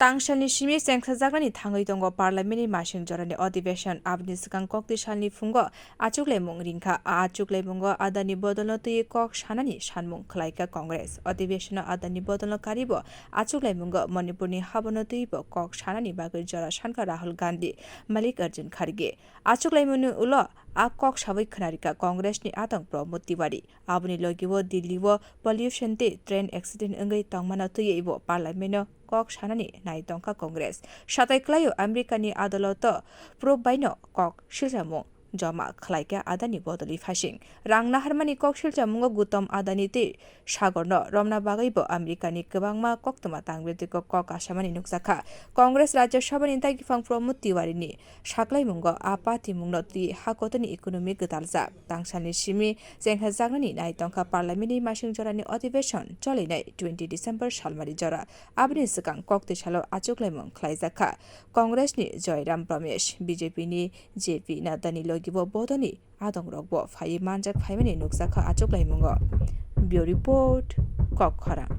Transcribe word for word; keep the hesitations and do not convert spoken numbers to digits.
Tangsalni simi chengsajaknani thangwi tongo Parliamentni masing jorani adhibeshon. Aboni swkang kokti salni phungo achuklaimung ringkha. A achuklaimungo Adani bodolno twiwi kok sanani sanmung khlaikha Congress. Adhibeshono Adani bodolno karibo achuklaimungo Manipurni haborno twiwibo kok sanani bagwi jora sankha Rahul Gandhi, Mallikarjun Kharge. Achuklaimungni ulo a kok sawi khwnarikha Congressni adong Pramod Tiwari. Aboni logi o Delhi o pollution tei train accident wngwi tongmano twiwi bo Parliament o kok sanani nai tongkha Congress. Satai kwlaio Americani adaloto Probe baino kok silchamung joma khlaikha Adani bodoli phasing. Rang naharmani kok silchamungo Gautam Adani tei Sagarno romna bagwi bo Americani kwbangma koktwma tangbwtwiko kok asamani nukjakha. Congress Rajya Sabhani dagiphan Pramod Tiwari ni saklaimungo a party mungno twi hakotorni economy gwdaljak. Tangsalni simi chengsajaknani nai tongkha Parliamentni masing jorani adhibeshon cholinai twenty December salmari jora. Aboni swkang kokti salo achuklaimung khlaijakha Congressni Joyram Ramesh, B J P ni J P Naddani logibo bodoni adongrokbo phaiwi manjak phaimani nukjakha achuklaimungo. Bureau Report, Kokkhorang.